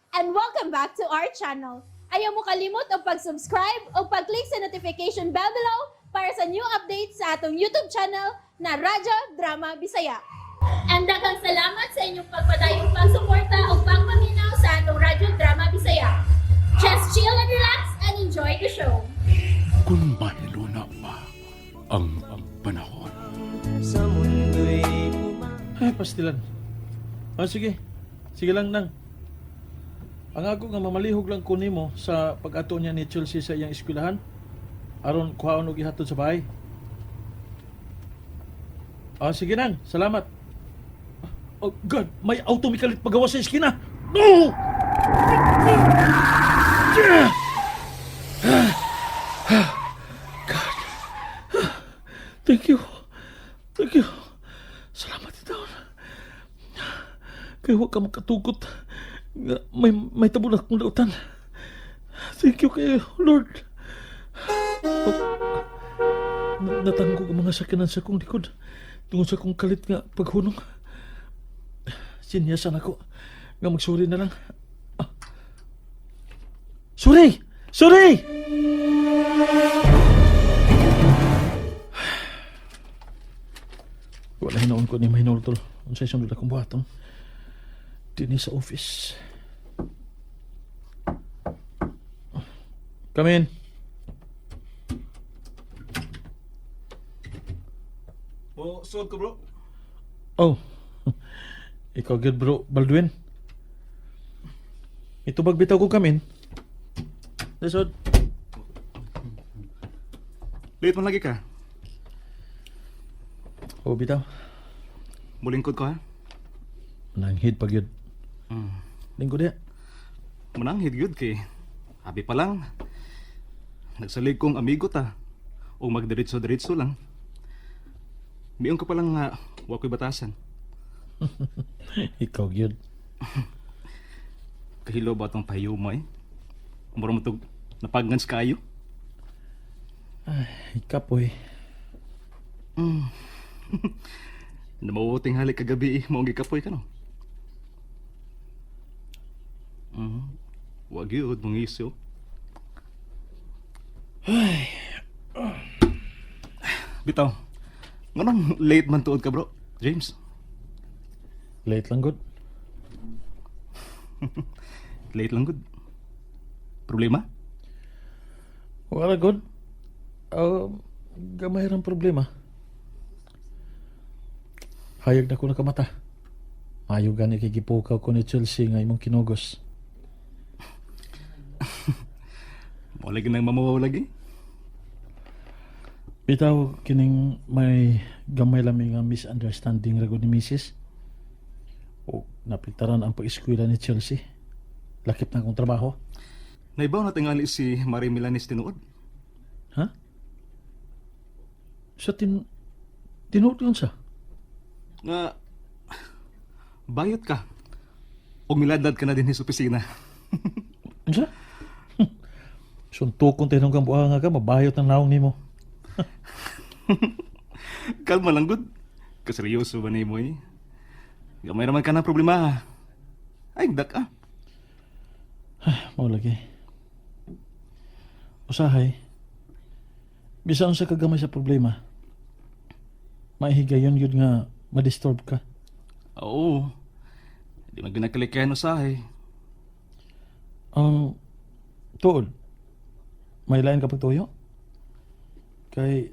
And welcome back to our channel. Ayaw mo kalimot og pag-subscribe o pag-click sa notification bell below para sa new updates sa atong YouTube channel na Radyo Drama Bisaya. And daghang salamat sa inyong pagpadayong pagsuporta o pagpaminaw sa atong Radyo Drama Bisaya. Just chill and relax and enjoy the show. Kung mahiluna pa ang panahon. Sa mundo'y puma Ay, pastilan. Ah, sige. Sige lang nang. Ang ako nga mamalihog lang ko nimo sa pag-ato niya ni Chelsea sa iyang eskwelahan. Aron kuhaon og ihatod sa bahay. Ah, sige nang. Salamat. Oh God, may auto mikalit pagawa sa eskina. No! God. Thank you. Thank you. Salamat itaw. Kay wa ka makatugot. Nga may tabo na akong dautan. Thank you kayo, Lord. Oh, natanggog ang mga sakinan sa akong likod. Tungod sa akong kalit nga paghunong. Sinyasan ako nga magsuri na lang. Ah. Sorry! Sorry! Wala hinoon ko ni mahinultol. Unsay sunod akong buhaton. Dini sa office. Come in. O, suod ko, bro. Oh. Ikaw good, bro, Baldwin. Itubag bitaw ko kamin. Lisod. Late man lagi ka. Oh, bitaw. Mulingkod ko, ha? Nanghid pag yun. Lingkod diya. Mananghid yun kay. Abi pa lang. Nagsalig kong amigo ta. O magdiretso-diretso lang. Miyon ka pa lang nga, wa ko'y batasan. Ikaw gyud. Kahilo ba itong pahiyo mo eh? Mura mo itong napagngans kayo? Ikapoy. Namawuting halik kagabi eh, maong gikapoy ka no? Wag yun, mong isyo. Bitaw, nganong late man tuod ka, bro? James, Late lang good. Late lang good. Problema? Wala good. Gamay rang problema. Hayag na ko nakamata. Mayo gani kay gipukaw ko ni Chelsea nga imong kinugos. Mo lagi nang mamawaw lagi. Bitaw kining may gamay lami nga misunderstanding ra gud ni Mrs. O napitaran ang pag-eskwela ni Chelsea. Lakip na akong trabaho. Naibaw na tingali si Marie Milanes tinuod. Ha? Sa tinuod yun sa? Nga, bayot ka. O miladlad ka na din sa opisina. Unsa? Suntukon tinong kang buhanga ka, mabayot ang naong nimo. Kalma lang, good. Kaseryoso ba nimo eh? Gamay naman ka ng problema. Ha. Ay, dak ah. Mao lagi. Usahay, bisan unsa ka gamay sa problema, mahigayon yun nga madisturb ka. Oo. Di man ginakalikayan usahay. Ang tuod, may lain ka pagtuyo? Kay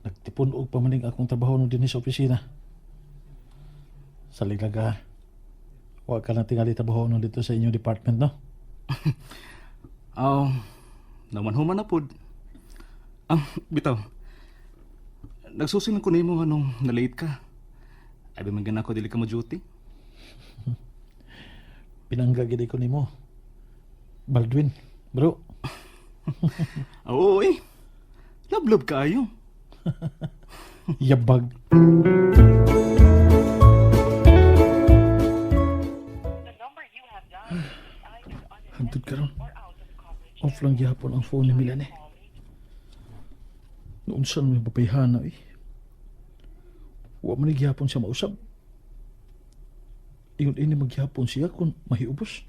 nagtipon og pamaning akong trabaho nung dinhi sa opisina. Sa liglaga, wa ka na tingali trabaho nung dito sa inyong department, no? Oo. Naman human na pod. Ah, bitaw. Nagsusi lang ko nimo anong na-late ka. Ay, man gana ko dili ka mo duty. Pinangga gid ko nimo. Baldwin, bro. Oo eh. Love-love kaayo. Yabag. Hantod karon. Off lang gihapon ang phone ni Milan eh. Noon saan may babayhana eh. Wa man ni gihapon siya mausab. Ingon ini maghihapon siya kung mahiubos.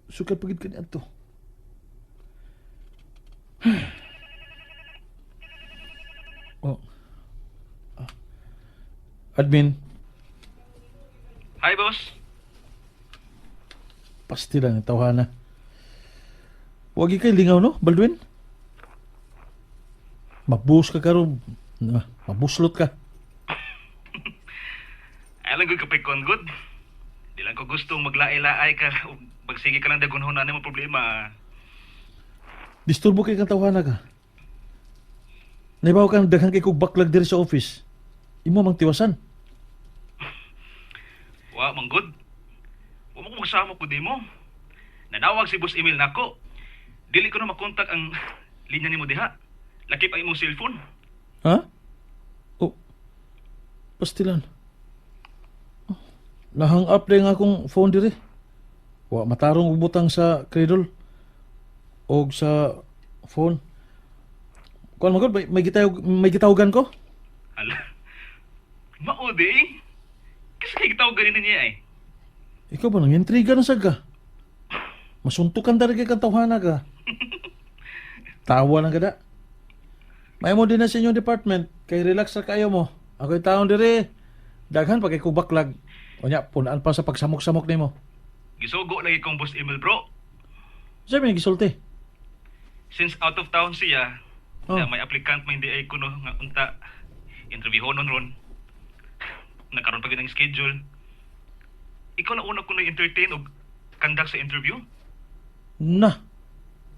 Sukad pagid ka niadto. Oh. Ah. Admin, Hi, boss. pasti lang ang tawhana. Wag kay lingaw no, Baldwin? Mabus ka karon, na, mabuslot ka. Ay lang gud kapay kon good. Di lang ko gustong maglaay-laay ka ug magsige ka lang dagunhon na mo problema. Disturbo kay kang tawhana ka. Naibaw kang daghan kay kog backlog diri sa office. Imo mang tiwasan. Wa man good. Wa mo ko magsama ko di mo. Nanawag si Boss Emil nako. Dili ko na makontak ang linya nimo diha. Lakip ang imong cellphone. Ha? Oh. Pastilan. Oh, nahang up na nga akong phone diri. Wa matarong og butang sa cradle og sa phone. Kuan man gud, may gitawogan ko? Hala. Mao di. Kasi kay gitawag ganin niya eh. Ikaw ba nang intriga na sad ka? Masuntukan dari kay kang tawhana ka. Tawa lang kada. May mo din na sa inyong department kay relax ra kayo mo. Ako'y taon diri. Daghan pa kay kog backlog. Unya punaan pa sa pagsamok-samok nimo. Gisugo lagi kong Boss Emil bro. Sa may gisulti. Since out of town siya, Oh. na may applicant may hindi ay kuno nga unta interviewhonon ron. Nakaroon pa gyud ang schedule. Ikaw na una ko na entertain og conduct sa interview. Na.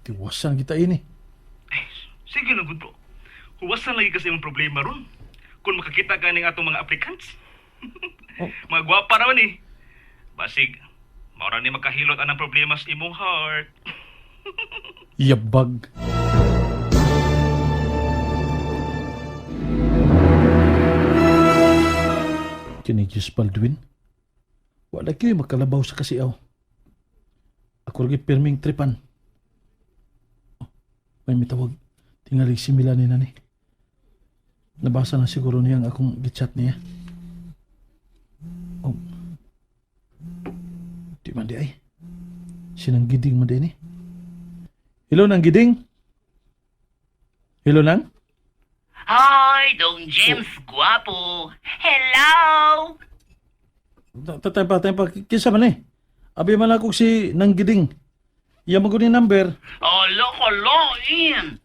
Tiwasan kita ini. Ay, sige lang gud bro. Huwasan lagi kasi imong problema ron. Kung makakita ka ning atong mga applicants. Oh. Mga gwapa naman eh. Basig, maura ni makahilot anang problema sa imong heart. Yabag. Kini Diyos Baldwin. Wala kayo makalabaw sa kasiaw. Ako lagi pirming tripan. Oh, may mitawag. Tingali si Milani nani. Nabasa na siguro niya ang akong gichat niya. Oh. Di man di ay. Sinanggiding man di ni. Hello, Nang Giding. Hello, Nang. Hi, Dong James Guapo. Hello! Tatay pa, tatay pa. Kinsa man eh. Abi man ako si Nang Giding. Iya mo ni number. Oh, loko, loin.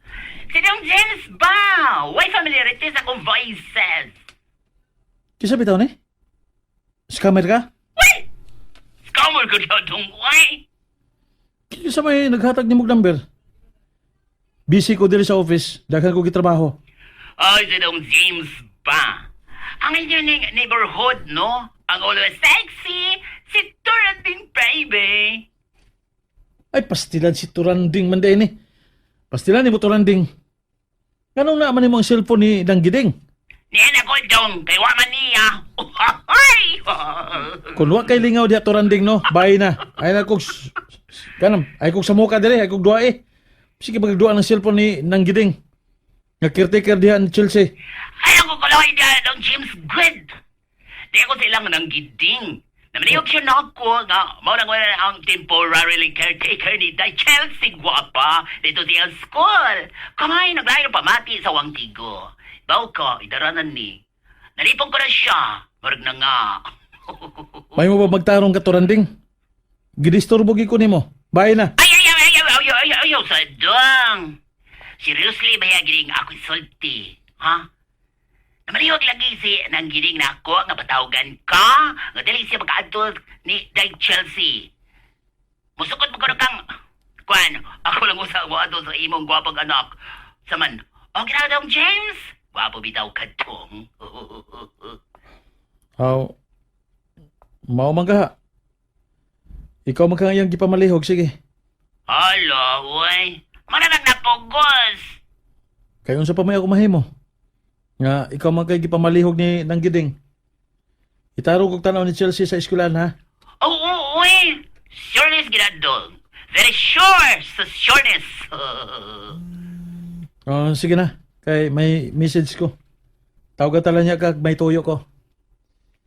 Si Dong James ba? Why familiarity sa akong voices? Kinsa bitaw ni? Scammer ka? Wait! Scammer ko daw, Dong. Why? Kinsa may naghatag ni mong number? Busy ko diri sa office. Daghan ko gitrabaho. Ay, si Dong James ba? Ang inyong neighborhood, no? Ang always sexy, si Turanding Baby. Ay, pastilan si Turanding man din eh. Pastilan ni mo Turanding. Ganong naaman nimo ang cellphone ni Nang Giding? Niyan ako, Dong. Kay waman niya. Ay! Kung wa kay lingaw diha Turanding no, bye na. Ay na kog kanam, ay kog samuka dire, ay kog duha eh. Sige magduha ng cellphone ni Nang Giding. Nga caretaker diha ni Chelsea. Ay, ako kuloy na ng James Good. Di ako silang nang giding. Namaniyog siya na ako nga mao na wala ang temporarily caretaker ni Day Chelsea Guapa dito siya school. Kamay naglayo pamati sa Wangtigo. Baw ko, idaranan ni. Nalipong ko na siya. Marag na nga. May mo ba magtarong ka Turanding? Gidisturbo gyud ko nimo. Bye na. Ay, ay, ay, ay, ay, ay, ay, ay, ay, sadong. Seriously, ba giring ako sulti? Ha? Namalihog lagi si nang giring na ako nga patawagan ka nga dili siya makaadto ni Day Chelsea. Musukot mo kuno kang kuan, ako lang usa mo adto sa imong gwapong anak. Saman, okay na dong James? Gwapo bitaw kadtong. Aw. Mao man ka. Ikaw man ka ang iyang gipamalihog sige. Hala, uy. Mananang napugos. Kay unsa pa may ako mahimo? Nga ikaw man kay gipamalihog ni Nang Giding. Itarong kog tan-aw ni Chelsea sa eskwelahan ha. Oo, oh, uy. Sureness ginadong. Very sure sa sureness. Oh, sige na. Kay may message ko. Tawag tala niya kag may tuyo ko.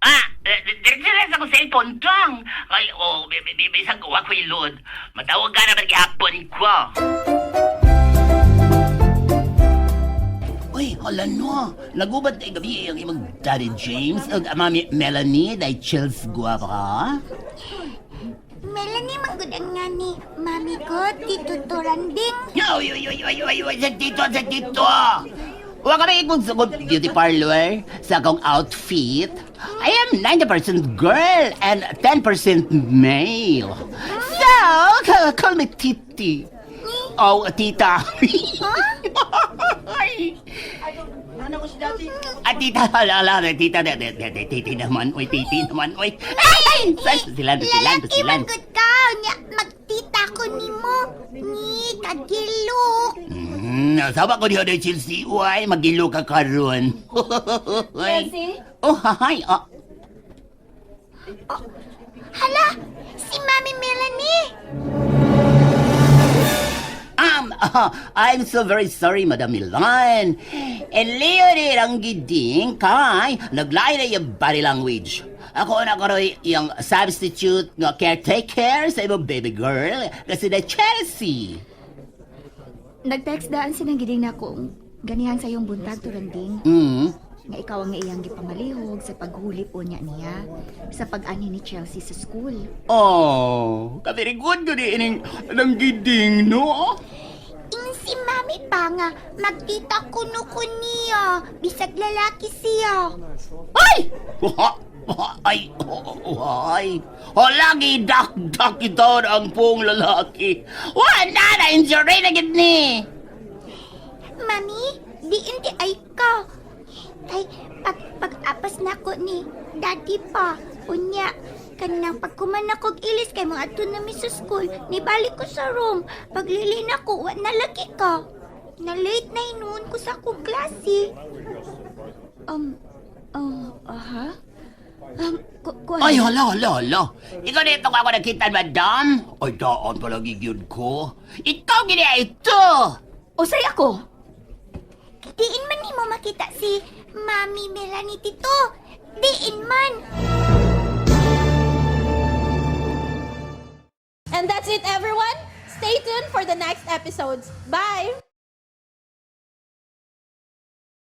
Ah, diretso na. sa akong cellphone dong. Ay, oh, bisag wa ko'y load. Matawag ka naman gihapon ko. Uy, hala no. Nagubat na gabi ang imong Daddy James ug Mami Melanie day Chills Guava. Melanie, manggod ang nga ni mami ko, Tito Toranding. Uy, uy, uy, uy, uy, uy, sa tito, sa tito! Huwag kami ikong sugod beauty parlor sa akong outfit. I am 90% girl and 10% male. So, call me Titi. Oh, tita. Ay. Ah, tita, ala, ala, tita, titi naman, uy, titi naman, uy. Ay, ay, silan, silan, Lalaki silan. manggod ka, nya magtita ko nimo. Ni kagilok. Sawa ko diha dahil Chelsea, uy, magilo ka karon. Chelsea? Oh, hi, ah. Hala, si Mami Melanie. I'm so very sorry, Madam Milan. Eliyo ni ang giding kay naglain na yung body language. Ako na karoy yung substitute nga caretaker sa imong baby girl kasi na Chelsea. Nag-text daan sinang giding na kung ganihan sa iyong buntag Turanding. Nga ikaw ang iyang gipangalihog sa paghulip o niya niya sa pag-ani ni Chelsea sa school. Oh, ka-very good gud ining nang giding, no? Ing si Mami pa nga, magtita kuno ko niya. Bisag lalaki siya. Ay! Ay! Ay! Lagi dak-dak ito ang pong lalaki. Wala na injury na gid ni. Mami, diin ti ay ka. Ay, pag pag-apas na ko ni Daddy pa. Unya, kanang pagkuman ako og ilis kay mga adto na mi sa school, nibalik ko sa room. Paglili na ko, wa na lagi ka. Na late na inuon ko sa akong klase. Oh, aha? Ku Ay, hala, hala, hala. Ikaw dito ko ako nakita, madam. Ay, daan pala gigyud ko. Ikaw gini ay ito. Usay ako! Diin man nimo makita si Mami Melanie Tito. Diin man. And that's it, everyone. Stay tuned for the next episodes. Bye!